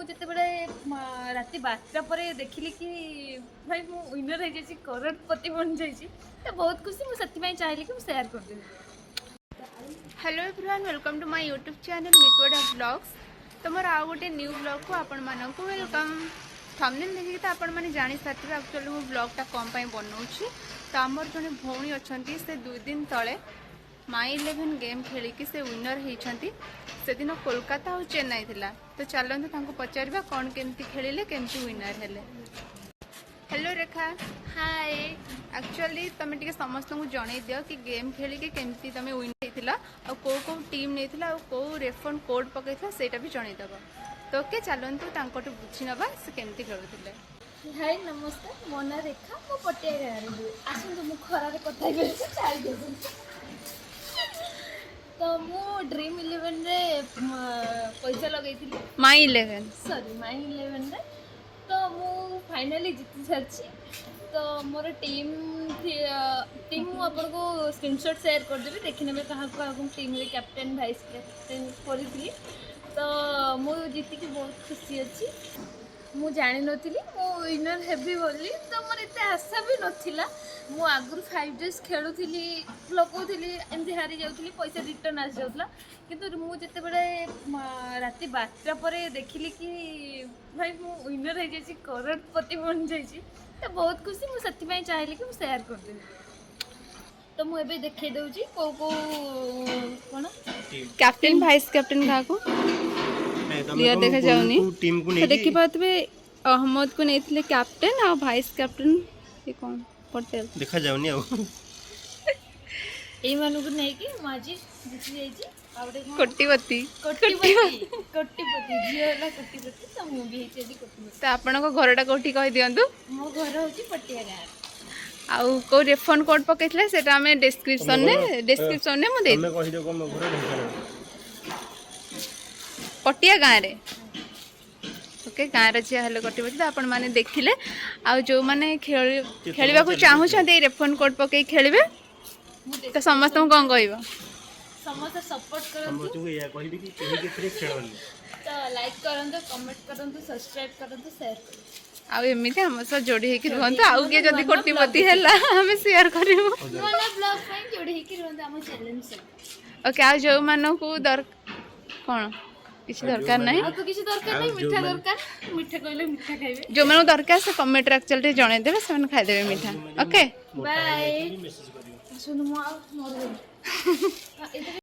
ମୁଁ ଯେତେବେଳେ ରାତି 12ଟା ପରେ ଦେଖିଲି କି ଭାଇ, ମୁଁ ୱିନର୍ ହେଇଯାଇଛି, କରୋଡ଼ପତି ବନିଯାଇଛି, ତ ବହୁତ ଖୁସି। ମୁଁ ସେଥିପାଇଁ ଚାହିଁଲି କି ମୁଁ ସେୟାର କରିଦେବି। Hello everyone, welcome to my YouTube channel ମିତୁଆଡ଼ା blogs. ତ ମୋର ଆଉ ଗୋଟେ ନ୍ୟୁ ବ୍ଲଗ୍କୁ ଆପଣମାନଙ୍କୁ welcome. Thumbnail ଦେଖିକି ତ ଆପଣମାନେ ଜାଣିସାରିଥିବେ ଆକ୍ଚୁଆଲି ମୁଁ ବ୍ଲଗ୍ଟା କ'ଣ ପାଇଁ ବନଉଛି। ତ ଆମର ଜଣେ ଭଉଣୀ ଅଛନ୍ତି, ସେ 2 ଦିନ ତଳେ ମାଇ ଇଲେଭେନ୍ ଗେମ୍ ଖେଳିକି ସେ ୱିନର୍ ହେଇଛନ୍ତି। ସେଦିନ କୋଲକାତା ଆଉ ଚେନ୍ନାଇ ଥିଲା। ତ ଚାଲନ୍ତୁ, ତାଙ୍କୁ ପଚାରିବା କ'ଣ କେମିତି ଖେଳିଲେ, କେମିତି ୱିନର୍ ହେଲେ। ହ୍ୟାଲୋ ରେଖା। ହାଏ। ଆକ୍ଚୁଆଲି ତମେ ଟିକେ ସମସ୍ତଙ୍କୁ ଜଣେଇ ଦିଅ କି ଗେମ୍ ଖେଳିକି କେମିତି ତମେ ୱିନ୍ ହେଇଥିଲ ଆଉ କୋଉ କୋଉ ଟିମ୍ ନେଇଥିଲ ଆଉ କୋଉ ରେଫର୍ କୋଡ୍ ପକେଇଥିଲ, ସେଇଟା ବି ଜଣେଇଦେବ। ତ ଓକେ, ଚାଲନ୍ତୁ ତାଙ୍କଠୁ ବୁଝି ନେବା ସେ କେମିତି ଖେଳୁଥିଲେ। ହାଇ, ନମସ୍କାର। ମୋ ନାଁ ରେଖା, ମୁଁ ପଟିଆ ଗାଁରେ ରୁହେ। ଆସନ୍ତୁ, ମୁଁ ଖରାରେ କଥା ହେଇପାରିଛି, ଚାଲି ଆସନ୍ତୁ। ତ ମୁଁ ଡ୍ରିମ୍ ଇଲେଭେନରେ ପଇସା ଲଗେଇଥିଲି। ମାଇ ଇଲେଭେନ୍। ସରି, ମାଇ ଇଲେଭେନରେ। ତ ମୁଁ ଫାଇନାଲି ଜିତି ସାରିଛି। ତ ମୋର ଟିମ୍ ଟିମ୍ ମୁଁ ଆପଣଙ୍କୁ ସ୍କ୍ରିନସଟ୍ ସେୟାର କରିଦେବି, ଦେଖିନେବେ କାହାକୁ କାହାକୁ ଟିମ୍ରେ କ୍ୟାପ୍ଟେନ୍, ଭାଇସ୍ କ୍ୟାପ୍ଟେନ୍ କରିଥିଲି। ତ ମୁଁ ଜିତିକି ବହୁତ ଖୁସି ଅଛି। ମୁଁ ଜାଣିନଥିଲି ମୁଁ ୱିନର୍ ହେବି ବୋଲି, ତ ମୋର ଏତେ ଆଶା ବି ନଥିଲା। ମୁଁ ଆଗରୁ 5 ଡେଜ୍ ଖେଳୁଥିଲି, ଲଗାଉଥିଲି, ଏମିତି ହାରି ଯାଉଥିଲି, ପଇସା ରିଟର୍ନ ଆସିଯାଉଥିଲା। କିନ୍ତୁ ମୁଁ ଯେତେବେଳେ ରାତି 12ଟା ପରେ ଦେଖିଲି କି ଭାଇ, ମୁଁ ୱିନର୍ ହେଇଯାଇଛି, କରୋଡ଼ପତି ବନିଯାଇଛି, ତ ବହୁତ ଖୁସି। ମୁଁ ସେଥିପାଇଁ ଚାହିଁଲି କି ମୁଁ ସେୟାର କରିଦେବି। ତ ମୁଁ ଏବେ ଦେଖେଇ ଦେଉଛି କେଉଁ କେଉଁ କ'ଣ। କ୍ୟାପ୍ଟେନ୍, ଭାଇସ୍ କ୍ୟାପ୍ଟେନ୍ କାହାକୁ କ୍ଲିୟର ଦେଖାଯାଉନି। ଟିମ୍କୁ ତ ନେଇକି ଦେଖିପାରୁଥିବେ, ଅହମ୍ମଦକୁ ନେଇଥିଲେ କ୍ୟାପ୍ଟେନ୍ ଆଉ ଭାଇସ୍ କ୍ୟାପ୍ଟେନ୍ ଏ କ'ଣ ପଟେଲ। ଦେଖାଯାଉନି ଆଉ। ଏଇମାନଙ୍କୁ ନେଇକି ମୁଁ ଆଜି ଜିତି ଯାଇଛି। ଆଉ ଗୋଟେ କ'ଣ? କୋଟିପତି। କୋଟିପତି, କୋଟିପତି। ଝିଅ ହେଲା କୋଟିପତି, ତ ମୁଁ ବି ହେଇଛି ଆଜି କୋଟିପତି। ତ ଆପଣଙ୍କ ଘରଟା କୋଉଠି କହିଦିଅନ୍ତୁ। ମୋ ଘର ହେଉଛି ପଟିଆ ଗାଁ। ଆଉ କୋଉ ରେଫର୍ କୋଡ୍ ପକେଇଥିଲେ, ସେଇଟା ଆମେ ଡେସ୍କ୍ରିପସନରେ ମୁଁ ଦେଇଦେବି। ତମେ କହିଦିଅ କଣ, ମୋ ଘର ଢେଙ୍କାନାଳ। ପଟିଆ ଗାଁରେ। ଓକେ, ଗାଁର ଝିଅ ହେଲେ କୋଟିପତି। ତ ଆପଣମାନେ ଦେଖିଲେ, ଆଉ ଯେଉଁମାନେ ଖେଳିବାକୁ ଚାହୁଁଛନ୍ତି, ଏଇ ରେଫର୍ କୋଡ୍ ପକେଇ ଖେଳିବେ। ମୁଁ ତ ସମସ୍ତଙ୍କୁ କ'ଣ କହିବ? ସମସ୍ତେ ସପୋର୍ଟ କରନ୍ତୁ। ସମସ୍ତଙ୍କୁ ଏଇଆ କହିବି କି କେହି ଏଥିରେ ଖେଳନି। ତ ଲାଇକ୍ କରନ୍ତୁ, କମେଣ୍ଟ କରନ୍ତୁ, ସବସ୍କ୍ରାଇବ୍ କରନ୍ତୁ, ସେୟାର କରନ୍ତୁ। ଆଉ ଏମିତି ଆମ ସହ ଯୋଡ଼ି ହେଇକି ରୁହନ୍ତୁ। ଆଉ କିଏ ଯଦି କୋଟିପତି ହେଲା, ଆମେ ସେୟାର କରିବୁ। ନୂଆ ନୂଆ ବ୍ଲଗ୍ ପାଇଁ ଯୋଡ଼ି ହେଇକି ରୁହନ୍ତୁ ଆମ ଚ୍ୟାନେଲ୍ ସହିତ। ଓକେ, ଆଉ ଯେଉଁମାନଙ୍କୁ କ'ଣ କିଛି ଦରକାର ନାହିଁ। ଆଉ ତ କିଛି ଦରକାର ନାହିଁ, ମିଠା ଦରକାର। ମିଠା କହିଲେ ମିଠା ଖାଇବେ। ଯେଉଁମାନଙ୍କୁ ଦରକାର, ସେ କମେଣ୍ଟରେ ଆକ୍ଚୁଆଲି ଟିକେ ଜଣେଇଦେବେ, ସେମାନେ ଖାଇଦେବେ ମିଠା। ଓକେ। ବାଏ। ମେସେଜ କରିବ। ଆସନ୍ତୁ, ମୁଁ ଆଉ ମୋର ଏଇଟା